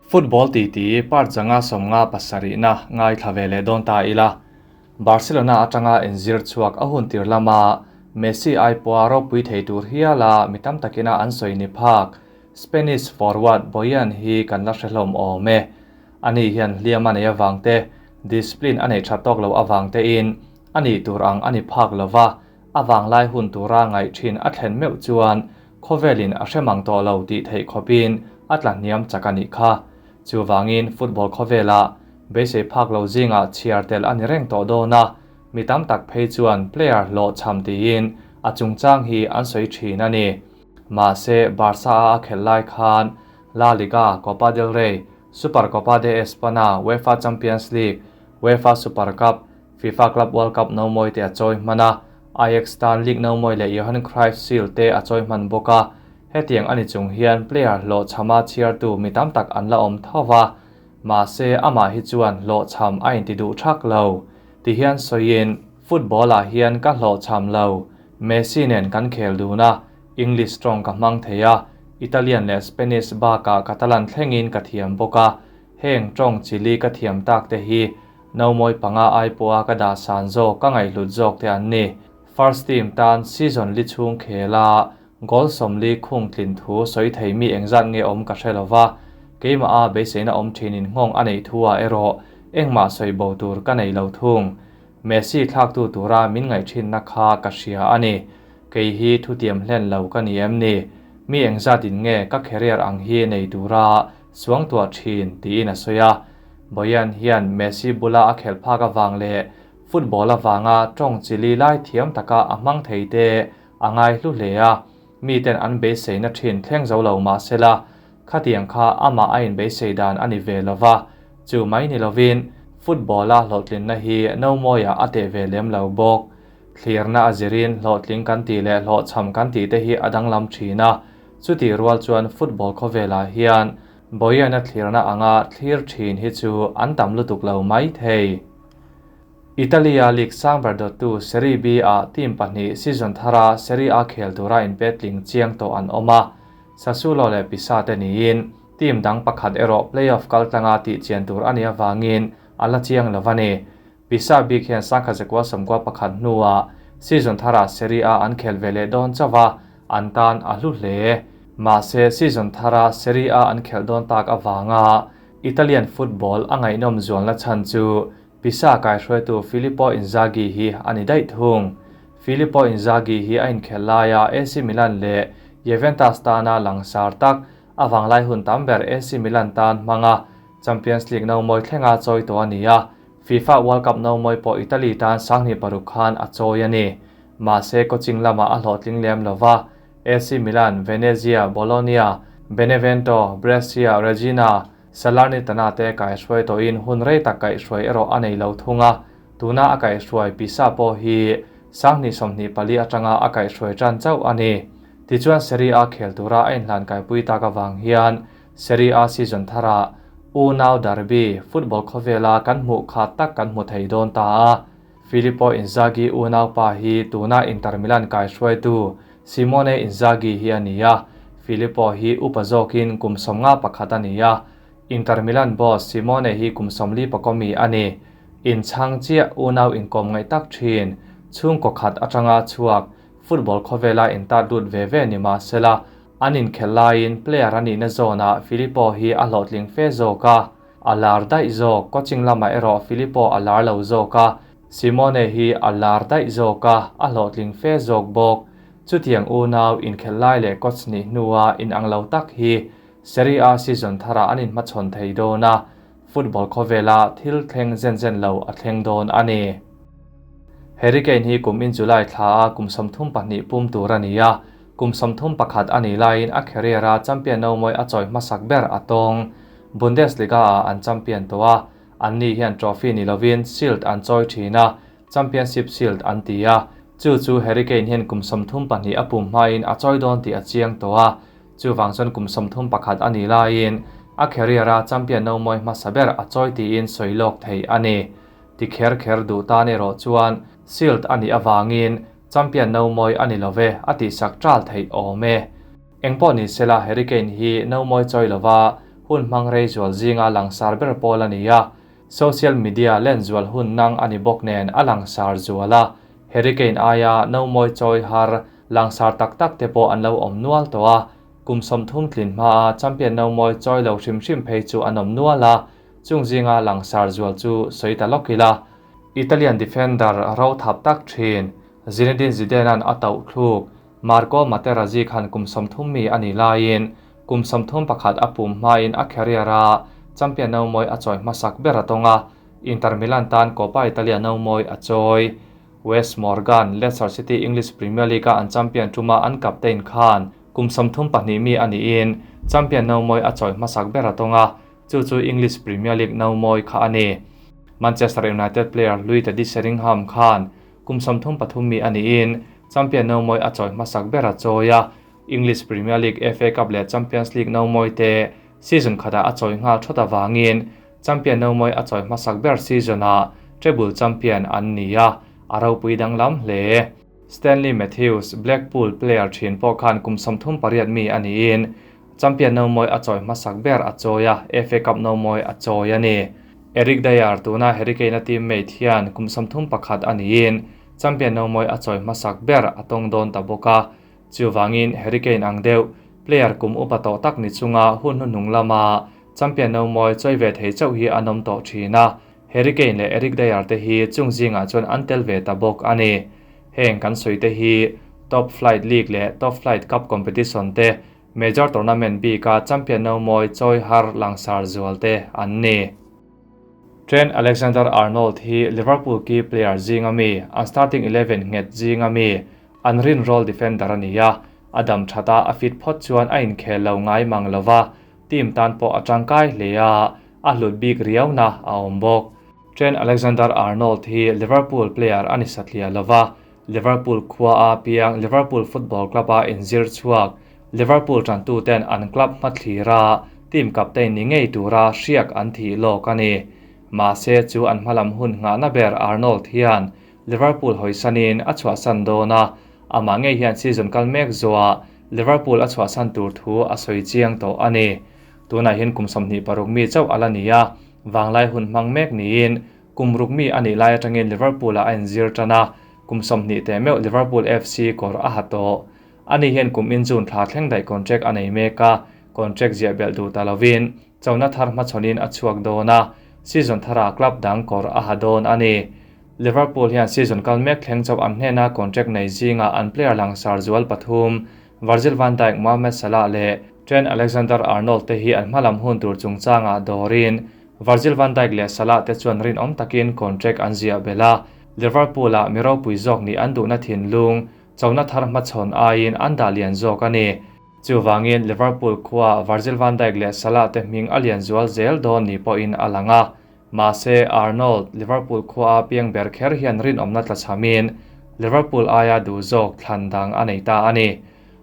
Football titi part 157na ngaithla ve leh dawn ta ila. Barcelona atanga inzir chhuak a hun tir lama Messi ai pawha ropui thei tur hiala mi tam takina an sawi ni phak Spanish forward Bojan hi kan la hre hlawm awm e. Ani hian hliam a nei avang te, discipline a neih tha tawk lo avang tein a nih tur ang a ni phak lova, a vanglai hun tura ngaih thin a thlen meuh chuan khawvelin a hre mang tawh lo tih theih khawpin a tla hniam chak a nih kha. Chuvangin football khawvelah beisei phak lo zingah chhiar tel a ni reng tawh dawn a, mi tam tak phei chuan player hlawhchham tiin a chungchang hi an sawi thin a ni. Mahse Barca-a a khelh lai khan La Liga, Copa del Rey, Supercopa de Espana, UEFA Champions League, UEFA Super Cup, FIFA Club World Cup no mawi te a chawi hman a, Ajax tan League no mawi leh Johan Cruyff Shield te a chawi hman bawk a. Hetiang a ni chung hian player hlawhchhama chhiartu mi tam tak an la awm tho va, mahse amah hi chuan hlawhchham a inti duh thak lo. Ti hian sawiin, Football-ah hian ka hlawhchham lo, Messi nen kan khel dun a, English tawng ka hmang thei a, Italian leh Spanish bakah Catalan thlengin ka thiam bawk a, heng tawng chili ka thiam tak te hi Nomawi panga ai pawha ka dah san zawk ka ngaihhlut zawk te an ni. First team tan season li chhung khel a, goal 40 khung tlin thu sawi thei mi engzat nge awm ka hre lova, keimah a beiseina awm thinin nghawng a neih thu ah erawh engmah sawi bo tur ka nei lo thung. Messi thlaktu tura min ngaih thinna kha ka hria a ni. Kei hi thutiam hlen lo ka ni em ni? Mi engzat in nge ka career ang hi nei tura suangtuah thin tiin a sawi a. Bojan hian Messi bula a khelh phak avang leh football avanga tawng chili lai thiam taka a hmang thei te a ngai hlu hle a, miten an beiseina thin thleng zo lo mah sela, khatiang kha amah a inbeisei dan a ni ve lo va, chu mai ni lovin football-a hlawhtlinna hi nomawiah a teh ve lem lo bawk. Thlirna a zirin hlawhtling kan tih leh hlawhchham kan tih te hi a danglam thin a, chutih rual chuan football khawvelah hian Bojan-a thlirna anga thlir thin hi chu an tam lutuk lo mai thei. Italy-a league sang ber dawttu Serie B-ah team pahnih season thara Serie A khel tura inpetling chiang tawh an awm a, Sassuolo leh Pisa te niin team dang pakhat erawh play-off kaltlanga tih chian tur a nih avangin a la chiang lo a ni. Pisa bik hian 1991 hnuah season tharah Serie A an khel ve leh dawn chauh a, an tan a hlu hle. Mahse, season thara Serie A an khelh dawn tak avanga Italian football a ngaihnawm zualna chhan chu Pisa kaihruaitu Filippo Inzaghi hi a ni daih thung. Filippo Inzaghi hi a inkhelh laia AC Milan leh Juventus tana langsar tak a vanglai hun tam ber AC Milan tan hmanga Champions League nomawi thlenga chawi tawh a ni a, FIFA World Cup nomawi pawh Italy tan 2006 khan a chawi a ni. Mahse, coaching lamah a hlawhtling lem lo va, AC Milan, Venezia, Bologna, Benevento, Brescia, Reggina, Salernitana te kaihhruai tawhin hun rei tak kaihhruai erawh a nei lo thung a, tuna a kaihhruai Pisa pawh hi 2024 atanga a kaihhruai tan chauh a ni. Tichuan Serie A khel tura a inhlan kaipui tak avang hian Serie A season tharah unau derby football khawvela kan hmuh khat tak kan hmu thei dawn ta a. Filippo Inzaghi unaupa hi tuna Inter Milan kaihhruaitu Simone Inzaghi hi a ni a, Filippo hi upa zawkin kum 51 a ni a, Inter Milan boss Simone hi kum 44 mi a ni. Inchhang chiah unau inkawm ngaih tak thin, chhungkaw khat atanga chhuak, football khawvela intat lut ve ve ni mah sela, an inkhelh laiin player a nihna zawnah Filippo hi a hlawhtling fe zawk a, a lar daih zawk, coaching lamah erawh Filippo a lar lo zawk a, Simone hi a lar daih zawk a, a hlawhtling fe zawk bawk. Chutiang unau inkhelh lai leh coach nih hnua inang lo tak hi Serie A season tharah an inhmachhawn thei dawn a, football khawvela thil thleng zen zen lo a thleng dawn a ni. Harry Kane hi kum in July thla a kum 32 pum tur a ni a, kum 31 a nih laiin a career a champion nomawi a chawi hmasak ber a tawng. Bundesliga ah an champion tawh a, an ni hian trophy ni lovin shield an chawi thin a, Championship Shield an ti a, chu chu Harry Kane hian kum 32 a pum hmain a chawi dawn tih a chiang tawh a, chuvang chuan kum 31 a nih laiin a career a champion nomawi hmasa ber a chawi tiin sawi lawk thei a ni. Ti kher kher duh tan erawh chuan Shield a nih avangin champion nomawi a ni love a tihsak tal theih awm e. Engpawh ni sela Harry Kane hi nomawi chawi lova hun hmang rei zual zinga langsar ber pawl a ni a, social media len zual hun nang a ni bawk nen a langsar zual a, Harry Kane aia no mawi chawi har langsar tak tak te pawh an lo awm nual tawh a, kum 30 tlin hmaa champion no mawi chawi lo hrim hrim phei chu an awm nual a, chung zinga langsar zual chu sawi ta lawk ila. Italian defender ro thap tak thin Zinedine Zidane-a'n a tauh thluk Marco Materazzi khan kum 30 mi a nih laiin kum 31 a pum hmain a career a champion no mawi a chawi hmasak ber a tawng a, Inter Milan tan Coppa Italia no mawi a chawi. Wes Morgan, Leicester City English Premier League-a an champion tuma an captain khan kum 32 mi a niin champion no mawi a chawi hmasak ber a tawng a, chu chu English Premier League no mawi kha a ni. Manchester United player Louis Teddy Sheringham khan kum 33 mi a niin champion no mawi a chawi hmasak ber a chawi a, English Premier League, FA Cup leh Champions League no mawi te season khatah a chawi nghal thawt avangin champion no mawi a chawi hmasak ber season-ah treble champion an ni a, a ropui danglam hle. Stanley Matthews, Blackpool player thin pawh khan kum 38 mi a niin champion no mawi a chawi hmasak ber a chawi a, FA Cup no mawi a chawi a ni. Eric Dier tuna Harry Kane-a teammate hian kum 31 a niin champion no mawi a chawi hmasak ber a tawng dawn ta bawk a, chuwangin Harry Kane ang deuh player kum upa tawh tak ni chunga hun hnuhnung lama champion no mawi chawi ve thei chauh hi an awm tawh thin a, Harry Kane leh Eric Dier te hi chung zingah chuan an tel ve ta bawk a ni. Heng kan sawi te hi Top Flight League leh Top Flight Cup competition te major tournament bika champion no mawi chawi har langsar zual te an ni. Trent Alexander-Arnold hi Liverpool key player zinga mi, an starting 11 nget zinga mi, an rin role defender a ni a, Adam thata a fit phawt chuan a inkhel lo ngai mang lova, team tan pawh a tangkai hle a, a hlut bik riau na a awm bawk. Trent Alexander-Arnold hi Liverpool player a ni satliah lova, Liverpool khua a piang Liverpool Football Club a inzir chhuak, Liverpool tantu ten an club hmathlira team captain ni ngei tura hriak an thi lawk a ni. Mahse chu an hmalam hun nga na ber Arnold hian Liverpool hoisanin a chhuahsan dawn a, amah ngei hian season kal mek zuwa Liverpool a chhuahsan tur thu a sawi chiang tawh a ni. Tunah hian kum 26 mi chauh ala ni a, wanglai hun hmang mek niin kum ruk mi ani lai atangin Liverpool a inzir tana, kum 20 te meuh Liverpool FC kawr a ha tawh. Ani hian kum in June thla thleng daih contract a nei mek a, contract ziah belh duh ta lovin chona thar hmachhawnin a chhuak dawn a, season thara club dang kawr a ha dawn a ni. Liverpool hian season kal mek thleng chauh an hnena contract nei zinga an player langsar zual pathum Virgil van Dijk, Mohamed Salah leh Trent Alexander-Arnold te hi an hmalam hun tur chungchanga dawrin Virgil van Dijk leh Salah te chuan rin awm takin contract an ziah bela, Liverpool a miropui zawk ni an duhna thinlung chona thar hmachhawn aiin an dah lian zawk a ni. Chuwangin Liverpool khuwa Virgil van Dijk leh Salah te hming a lian zual zel dawn ni pawhin a lang a. Mahse Arnold, Liverpool khuwa a piang ber kher hian rin awmna tla chhamin Liverpool aia duh zawk thlan dang a nei ta a ni.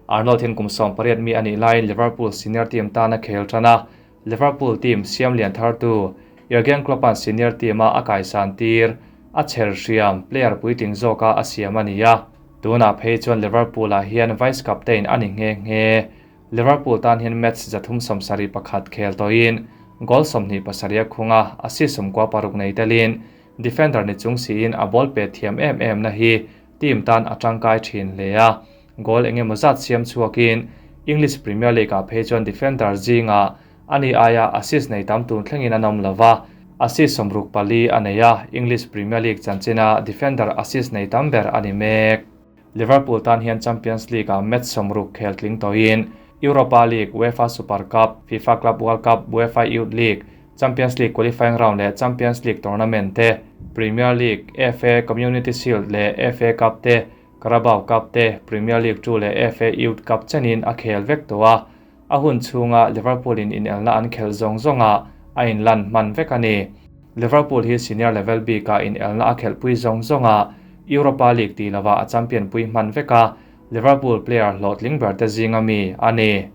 Arnold hian kum 18 mi a nih laiin Liverpool senior team tana khel tana, Liverpool team siam lian thar tu Jurgen Klopp-a'n senior team a a kaisan tir a cher hriam player puitling zawka a siam a ni a. Tunah phei chuan Liverpool ah hian vice captain a ni nge nge. Liverpool tan hian match 371 khel tawhin goal 27 khunga assist 16 nei telin defender ni chung siin a ball pe thiam em em na hi team tan a tangkai thin hle a. Goal engemaw zat siam chhuakin English Premier League ah phei chuan defender zinga ani aia assist nei tam tun thlengin an awm lova, assist 64 a nei a, English Premier League chanchina defender assist nei tam ber a ni mek. Liverpool tan hian Champions League ah match 60 khel tling tawhin Europa League, UEFA Super Cup, FIFA Club World Cup, UEFA Youth League, Champions League qualifying round leh Champions League tournament te, Premier League, FA Community Shield leh FA Cup te, Carabao Cup te, Premier League 2 leh FA Youth Cup chenin a khel vek to a, a hun chhunga Liverpool in inelna an khel zawng zawnga a inlan hman vek a ni. Liverpool hi senior level B ka inelna a khelhpui zawng zawnga Europa League ti lova a champion pui hman vek a, Liverpool player hlawhtling ber te zinga mi a ni.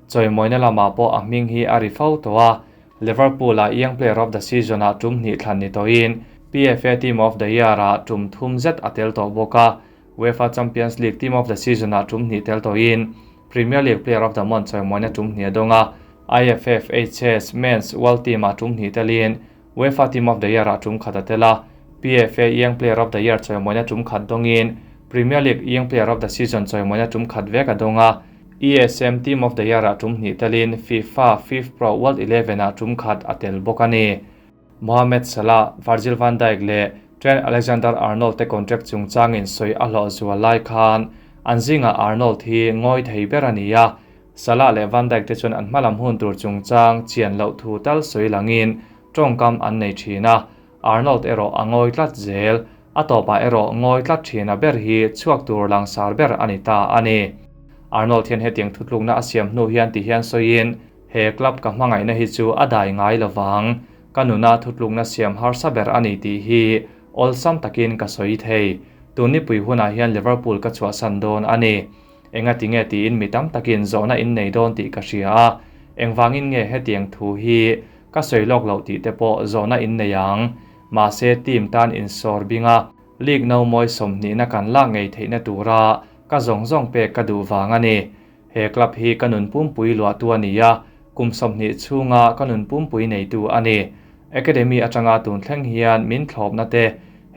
Chawimawina lamah pawh a hming hi a ri fo to a, Liverpool a young player of the season a tum hnih thlan ni tawhin PFA Team of the Year a tum thum zet a tel tawh bawk a, UEFA Champions League Team of the Season a tum hnih tel tawhin Premier League Player of the Month chawimawina tum hnih a dawn a, IFFHS Men's World Team-ah tum hnih telin UEFA Team of the Year-ah tum khat a tel a, PFA Young Player of the Year chawimawina tum khat dawngin Premier League Young Player of the Season chawimawina tum khat vek a dawng a, ESM Team of the Year-ah tum hnih telin FIFA FIFPro World Eleven-ah tum khat a tel bawk a ni. Mohamed Salah, Virgil van Dijk leh Trent Alexander-Arnold te contract chungchangin sawi a hlawh zual lai khan an zingah Arnold hi ngawi thei ber a ni a, Salah leh Van Dijk te chuan an hmalam hun tur chungchang chian loh thu tal sawi langin tawngkam an nei thin a, Arnold erawh a ngawi tlat zel, a tawpah erawh ngawi tlat thina ber hi chhuak tur langsar ber a ni ta a ni. Arnold hian hetiang thutlukna a siam hnu hian ti hian sawiin, He club ka hmangaihna hi chu a dai ngai lovang, ka nuna thutlukna siam harsa ber a ni tih hi awlsam takin ka sawi thei. Tun nipui hunah hian Liverpool ka chhuahsan dawn a ni. Engati nge tiin mi tam takin zawhna in nei dawn tih ka hria a, engvangin nge hetiang thu hi ka sawi lawk loh tih te pawh zawhna in nei ang. Mahse team tan insawr bing a, league no mawi sawmhnihna kan lak ngei theihna tura ka zawng zawng pek ka duh vang a ni. He club hi ka nun pumpui luahtu a ni a, kum 20 chhunga ka nun pumpui neitu a ni. Academy atanga tun thleng hian min thlawpna te,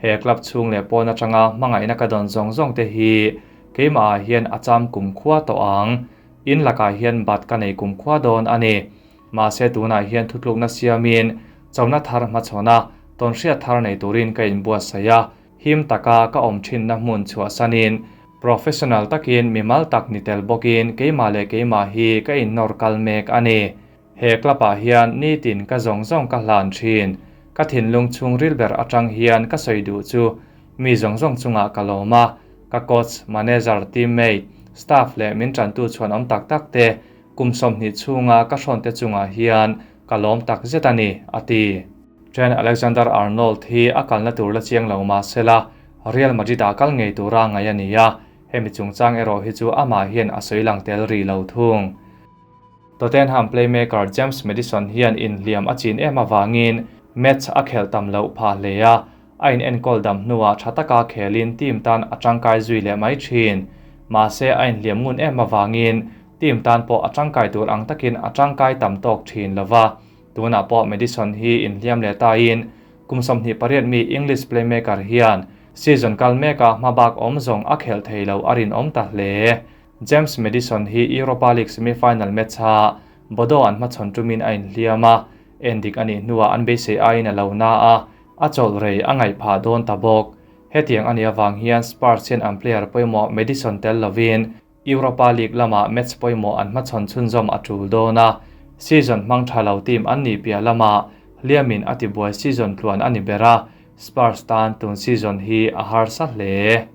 he club chhung leh pawn atanga hmangaihna ka dawn zawng zawng te hi keimahah hian a cham kumkhua tawh ang. In lakah hian bat ka nei kumkhua dawn a ni. Mahse tunah hian thutlukna siamin chona thar hmachhawn a, tawnhriat thar nei turin ka inbuatsaih a, him taka ka awm thinna hmun chhuahsanin professional takin mimal tak ni tel bawkin keimah leh keimah hi ka innawr kal mek a ni. He club-ah hian nitin ka zawng zawng ka hlan thin. Ka thinlung chhungril ber atang hian ka sawi duh chu mi zawng zawng chungah ka lawm a, ka coach, manager, teammate, staff leh min tantu chhuan awm tak tak te kum 20 chhunga ka hrawn te chungah hian ka lawm tak zet a ni, a ti. Trent Alexander-Arnold hi a kalna tur la chiang lo mah sela, Real Madrid-ah kal ngei tura ngaih a ni a, hemi chungchang erawh hi chu amah hian a sawi lang tel rih lo thung. Tottenham playmaker James Maddison hian inhliam a chin em avangin match a khelh tam loh phah hle a, a inenkawl dam hnuah tha taka khelin team tan a tangkai zui leh mai thin. Mahse a inhliam ngun em avangin team tan pawh a tangkai tur ang takin a tangkai tam tawk thin lova. Tunah pawh Maddison hi inhliam leh tain kum 28 mi English playmaker hian season kal meka hmabak awm zawng a khelh thei lo a rinawm ta hle. James Maddison hi Europa League semi-final match-a Bodo an hmachhawn tumin a inhliam a, endik a nih hnuah an beisei aiin a lo na a, a chawlh rei a ngaih phah dawn ta bawk. Hetiang a nih avang hian Spurs hian an player pawimawh Maddison tel lovin Europa League lamah match pawimawh an hmachhawn chhunzawm a tul dawn a, season hmang tha lo team an nih piah lamah hliamin a tibuai season tluan a ni ber a, Spurs tan tun season hi a harsa hle.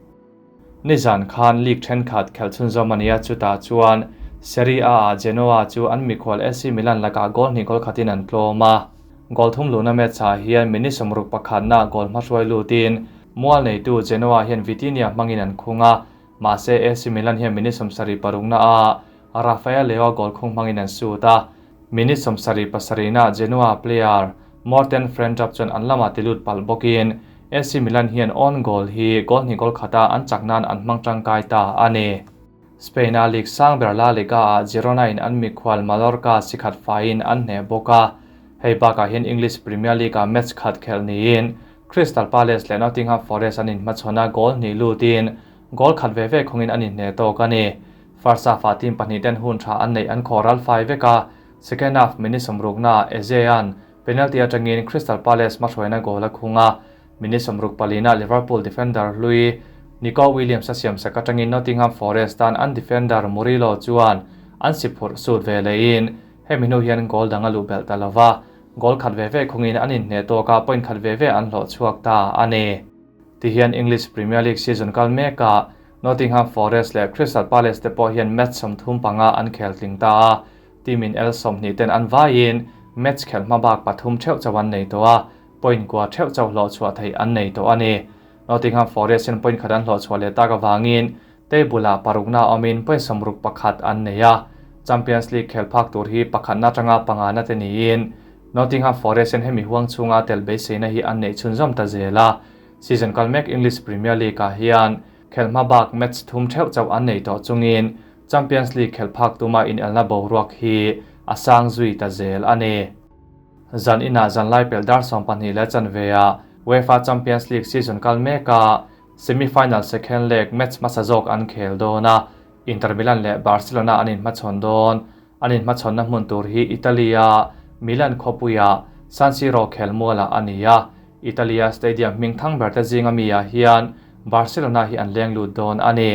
Nizan khan league thenkhat khelh chhunzawm a ni a, chutah chuan Serie A-ah Genoa chu an mikhual AC Milan lakah goal hnih goal khatin an tlawm a. Goal thum luhna match-ah hian minute 61na goal hmahruai lutin mual neitu Genoa hian Vitinha hmangin an khung a, mahse AC Milan hian minute 76na Rafael Leao goal khung hmangin an sut a. Minute 77na Genoa player Morten Frendrup chuan an lamah tilut palh bawkin AC Milan hian own goal hi goal hnih goal khata an chak nan an hmang tangkai ta a ni. Spain-a league sang ber La Liga-ah Girona in an mikhual Mallorca sikhat faiin an hneh bawk a. Hei bakah hian English Premier League-ah match khat khelh niin Crystal Palace leh Nottingham Forest an inhmachhawn a, goal hnih lutin goal khat ve ve khawngin an inhneh tawk a ni. First half-ah team pahnih ten hun tha an neih an khaw ral fai vek a, second half minute 60na Eze-a'n penalty atangin Crystal Palace hmahruaina goal a khung a, minute 64na Liverpool defender hlui Nico Williams a siamsak atangin Nottingham Forest tan an defender Murillo chuan an si phurh sut ve lehin hemi hnu hian goal dang a luh belh ta lova, goal khat ve ve khungin an inhneh tawk a, point khat ve ve an hlawh chhuak ta a ni. Tihian English Premier League season kal mekah Nottingham Forest leh Crystal Palace te pawh hian match 35 an khel tling ta a, team in el 20 ten an vaiin match khelh hmabak pathum theuh chauh an nei tawh a, point kua theuh chauh hlawh chhuah theih an nei tawh a ni. Nottingham Forest hian point khat an hlawh chhuah leh tak avangin table-ah parukna awmin point 61 an nei a, Champions League khel phak tur hi pakhatna atanga pangana te niin Nottingham Forest hian hemi huang chhunga tel beiseina hi an neih chhunzawm ta zel a. Season kal mek English Premier League-ah hian khelh hmabak match thum theuh chauh an nei tawh chungin Champions League khelh phak tuma inelna boruak hi a sang zui ta zel a ni. Zan inah zanlai pelh dar 12 leh chanve ah UEFA Champions League season kal meka semi-final second leg match hmasa zawk an khel dawn a, Inter Milan leh Barcelona an inhmachhawn dawn. An inhmachhawnna hmun tur hi Italy-a Milan khawpuia San Siro khelmualah a ni a, Italy-a stadium hming thang berte zinga mi-ah hian Barcelona hi an leng lut dawn a ni.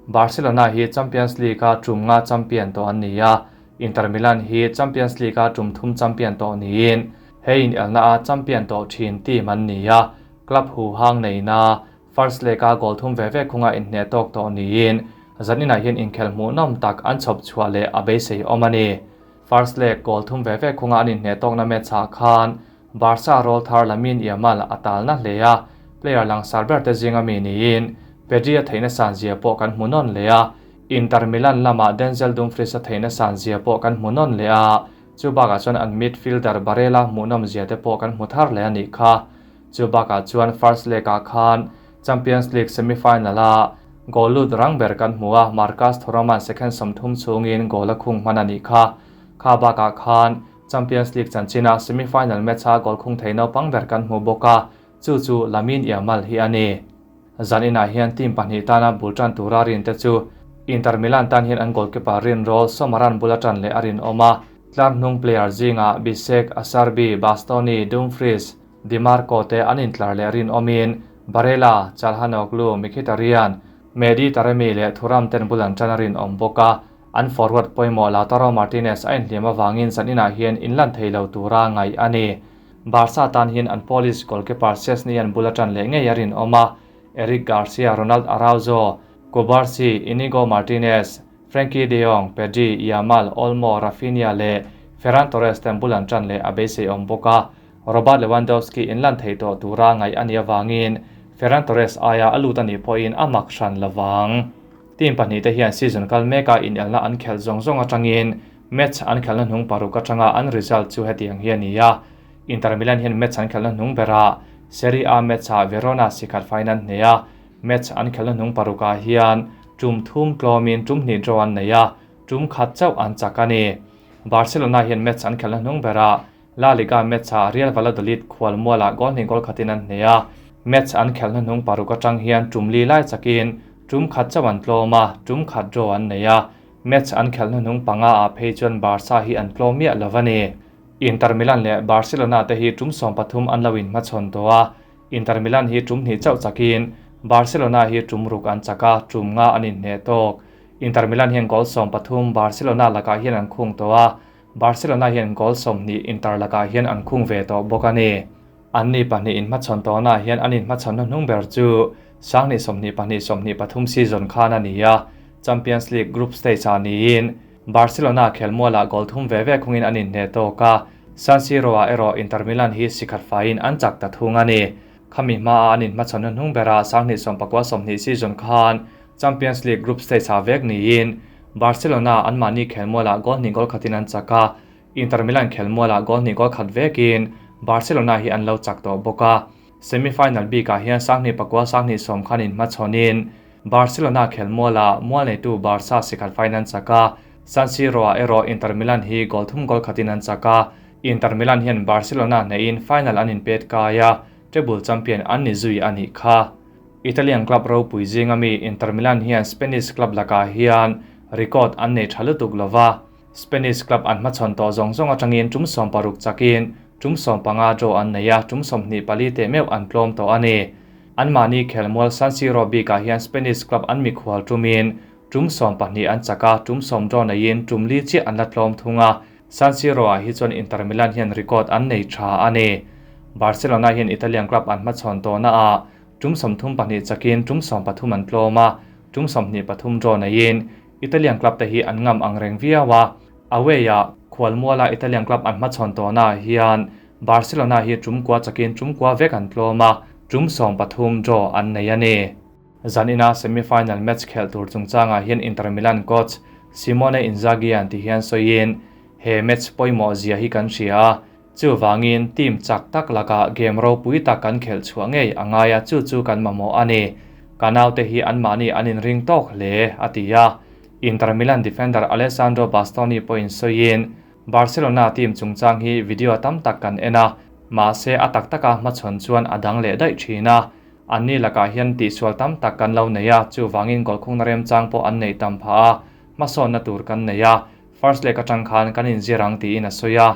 Barcelona hi Champions League-a tum nga champion tawh an ni a, Inter Milan hi Champions League-a tum thum champion tawh niin he inelna-a champion tawh thin team an ni a, club huhang neina first leg-a goal thum ve ve khunga inhneh tawk tawh niin zaninah hian inkhel hmuhnawm tak an chhawp chhuah leh a beisei awm a ni. First leg goal thum ve ve khunga an inhneh tawkna match-ah khan Barca rawlthar Lamine Yamal a talna hle a, player langsar ber te zinga mi niin Pedri a theihna san zia pawh kan hmu nawn leh a, Inter Milan lamah Denzel Dumfries a theihna san zia pawh kan hmu nawn leh a, chu bakah chuan an midfielder Barella hmuhnawm zia te pawh kan hmu thar leh a nih kha. Chu bakah chuan first leg-ah khan Champions League semi-final-a goal lut rang ber kan hmu a, Marcus Thuram-a'n second 30 chhungin goal a khung hman a nih kha. Kha bakah khan Champions League chanchina semi-final match-a goal khung thei naupang ber kan hmu bawk a, chu chu Lamine Yamal hi a ni. Zan inah hian team pahnih tana bul tan tura rin te chu Inter Milan tan hian an goalkeeper rin Raul Somaran bula tan leh a rinawm a, tlar hnung player zingah Bisseck, Acerbi, Bastoni, Dumfries, Dimarco te an intlar leh rinawmin Barella, Calhanoglu, Mkhitaryan, Mehdi Taremi leh Thuram ten bul an tan a rinawm bawk a, an forward pawimawh Lautaro Martinez a inhliam avangin zan inah hian inlan thei lo tura ngaih a ni. Barca tan hian an Polish goalkeeper Szczesny an bula tan leh ngei a rinawm a, Eric Garcia, Ronald Araujo, Cubarsi, Inigo Martinez, Frenkie de Jong, Pedri, Yamal, Olmo, Raphinha leh Ferran Torres ten bul an tan leh a beisei awm bawk a, Robert Lewandowski inlan thei tawh tura ngaih a nih avangin Ferran Torres aia a lut a nih pawhin a mak hran lovang. Team pahnih te hian season kal meka inelna an khelh zawng zawng atangin match an khelhna hnung paruk atanga an result chu hetiang hi a ni a, Inter Milan hian match an khelhna hnung berah Serie A match-ah Verona sikhat faiin an hneh a, match an khelhna hnung parukah hian tum thum tlawmin tum hnih draw an nei a, tum khat chauh an chak a ni. Barcelona hian match an khelhna hnung berah La Liga match-ah Real Valladolid khual mualah goal hnih goal khatin an hneh a, match an khelhna hnung paruk atang hian tum li lai chakin tum khat chauh an tlawm a, tum khat draw an nei a, match an khelhna hnung panga ah phei chuan Barca hi an tlawm miah lo a ni. Inter Milan leh Barcelona te hi tum 13 an lo inhmachhawn tawh a, Inter Milan hi tum hnih chauh chakin Barcelona hi tum ruk an chak a, tum nga an inhneh tawk. Inter Milan hian goal 13 Barcelona lakah hian an khung tawh a, Barcelona hian goal 20 Inter lakah hian an khung ve tawh bawk a ni. An ni pahnih inhmachhawn tawhnaah hian an inhmachhawnna hnung ber chu 2022 23 season khan a ni a, Champions League group stage-ah niin Barcelona khelmualah goal thum ve ve khungin an inhneh tawk a, San Siro-ah erawh Inter Milan hi sikhat faiin an chak ta thung a ni. Khami hmaa an inhmachhawnna hnung berah 2019 20 season khan Champions League group stage-ah vek niin Barcelona anmahni khelmualah goal hnih goal khatin an chak a, Inter Milan khelmualah goal hnih goal khat vekin Barcelona hi an lo chak tawh bawk a. Semi-final bikah hian 2009 2010 khan inhmachhawnin Barcelona khelmualah mual neitu Barca sikhat faiin an chak a, San Siro-ah erawh Inter Milan hi goal thum goal khatin an chak a, Inter Milan hian Barcelona hneihin final an inpet kai a, treble champion an ni zui a nih kha. Italian club ropui zinga mi Inter Milan hian Spanish club lakah hian record an nei tha lutuk lova, Spanish club an hmachhawn tawh zawng zawng atangin tum 60 chakin tum 15 draw an nei a, tum 24 teh meuh an tlawm tawh a ni. Anmahni khelmual San Siro bikah hian Spanish club an mikhual tumin tum 12 an chak a, tum 10 draw neiin tum li chiah an la tlawm thung a, San Siro-ah hi chuan Inter Milan hian record an nei tha a ni. Barcelona hian Italian club an hmachhawn tawhna ah tum 32 chakin tum 13 an tlawm a, tum 23 draw neiin Italian club te hi an ngam ang reng viau a, away-ah khualmuala Italian club an hmachhawn tawhnaah hian Barcelona hi tum kua chakin tum kua vek an tlawm a, tum 13 draw an nei a ni. Zanina semi-final match khelh tur chungchangah hian Inter Milan coach Simone Inzaghi an ti hian sawiin he match pawimawh zia hi kan hria a, chuvangin team chak tak lakah game ropui tak kan khelh chhuah ngei a ngai a, chu chu kan mamawh a ni. Ka naute hi anmahni an inring tawk hle, a ti a. Inter Milan defender Alessandro Bastoni pawhin sawiin Barcelona team chungchang hi video tam tak kan en a, mahse a tak taka hmachhawn chuan a dang leh daih thin a. Anni lakah hian tihsual tam tak kan lo nei a, chuvangin goal khungna remchang pawh an neih tam phah a, hmasawnna tur kan nei a, first leg atang khan kan inzir ang tiin a sawi a.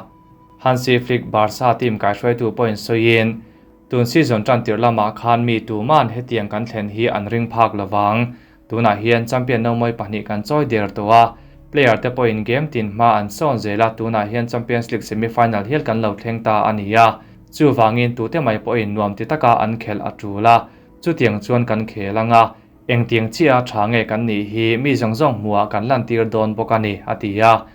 Hansi Flick Barca team kaihruaitu pawhin sawiin, Tun season tan tirh lamah khan mi tuman hetiang kan thlen hi an ring phak lovang. Tunah hian champion nomawi pahnih kan chawi der tawh a, player te pawhin game tin hma an sawn zel a, tunah hian Champions League semi-final hial kan lo thleng ta a ni a, chuvangin tute mai pawhin nuam ti taka an khelh a tul a, chutiang chuan kan khel ang a, engtiang chiah a tha nge kan nih hi mi zawng zawng hmuhah kan lantir dawn bawk a ni, a ti a.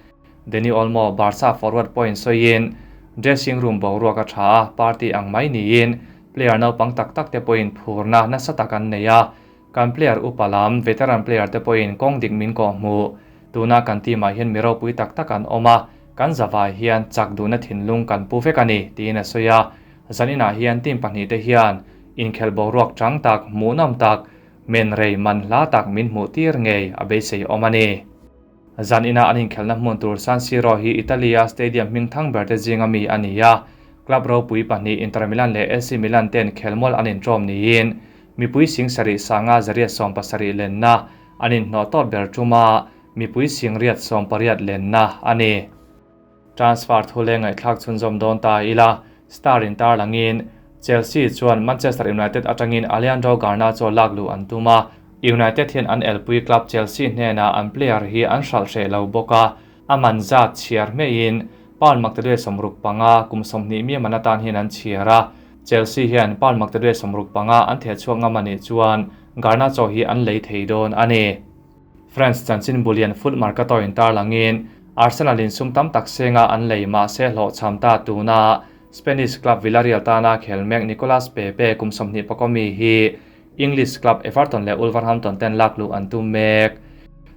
Dani Olmo, Barca forward pawhin sawiin, Dressing room boruak a tha a, party ang mai niin player naupang tak tak te pawhin phurna nasa tak an nei a, kan player upa lam, veteran player te pawhin kawng dik min kawh hmuh. Tuna kan team ah hian mi ropui tak tak an awm a, kan zavai hian chak duhna thinlung kan pu vek a ni, tiin a sawi a. Zaninah hian team pahnih te hian inkhelh boruak chang tak, hmuhnawm tak, men rei man hla tak min hmuh tir ngei a beisei awm a ni. Zan ina an inkhelhna hmun tur San Siro hi Italy-a stadium hming thang berte zinga mi a ni a, club ropui pahnih Inter Milan leh AC Milan ten khelmual an inṭawm niin mipui sing sarih sanga zariat 70 lenna an inhnawh tawt ber ṭuma mipui sing riat 80 lenna a ni. Transfer thu leh ngaihthlak chhunzawm dawn ta ila, Star in tarlangin Chelsea chuan Manchester United atangin Alejandro Garnacho lak luh an tum a, United hian an elpui club Chelsea hnenah an player hi an hralh hreh lo bawk a, a man zat chhiar hmeiin pound maktaduai 65 kum 20 mi man atan hian an chhiar a, Chelsea hian pound maktaduai 65 an theh chhuak ngam a nih chuan Garnacho hi an lei thei dawn a ni. France chanchin bulian Foot Mercato in tarlangin Arsenal in sum tam tak senga an lei mahse hlawhchham ta tuna Spanish club Villarreal tana khel mek Nicolas Pepe kum 25 mi hi English club Everton leh Wolverhampton ten lak luh an tum mek.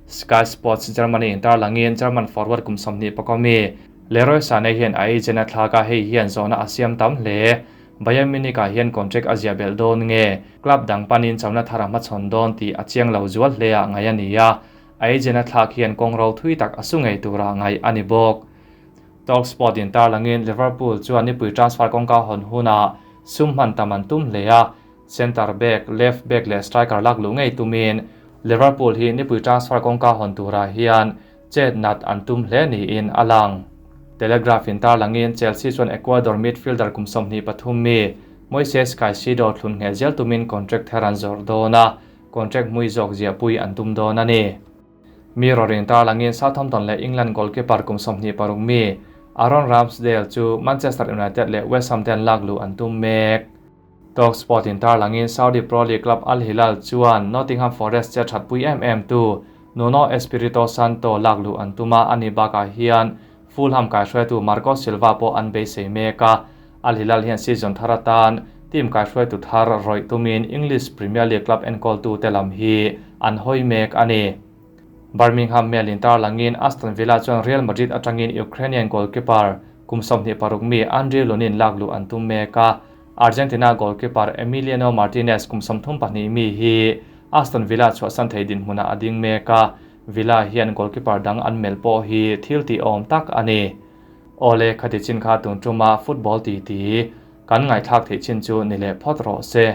Sky Sports Germany in tarlangin German forward kum 25 mi Leroy Sane hian a agent a thlak a, hei hian zawhna a siam tam hle. Bayern Munich ah hian contract a ziah belh dawn nge club dang panin chona thar a hmachhawn dawn tih a chiang lo zual hle ah ngaih a ni a, a agent a thlak hian kawng ro thui tak a su ngei turah ngaih a ni bawk. Talksport in tarlangin Liverpool chuan nipui transfer kawngka hawn hunah sum hman tam an tum hle a, centre back, left back leh striker lak luh ngei tumin Liverpool hi nipui transfer kawngka hawn turah hian chet nat an tum hle niin a lang. Telegraph in tarlangin Chelsea chuan Ecuador midfielder kum 23 mi Moises Caicedo thlun ngheh zel tumin contract thar an zawrh dawn a, contract hmui zawk ziah pui an tum dawn a ni. Mirror in tarlangin Southampton leh England goalkeeper kum 26 mi Aaron Ramsdale chu Manchester United leh West Ham ten lak luh an tum mek. Talksport in tarlangin Saudi Pro League club Al Hilal chuan Nottingham Forest che thatpui em em tu Nuno Espirito Santo lak luh an tum a, ani bakah hian Fulham kaihruaitu Marco Silva pawh an beisei mek a. Al Hilal hian season thar atan team kaihruaitu thar rawih tumin English Premier League club enkawltu te lam hi an hawi mek a ni. Birmingham Mail in tarlangin Aston Villa chuan Real Madrid atangin Ukrainian goalkeeper kum 26 mi Andriy Lunin lak luh an tum mek a. Argentina goalkeeper Emiliano Martinez kum 32 mi hi Aston Villa chhuahsan thei dinhmunah a ding mek a, Villa hian goalkeeper dang an mel pawh hi thil ti awm tak a ni. Awle khati chin kha tun tuma football ti ti kan ngaihthlak theih chin chu ni leh phawt rawh se.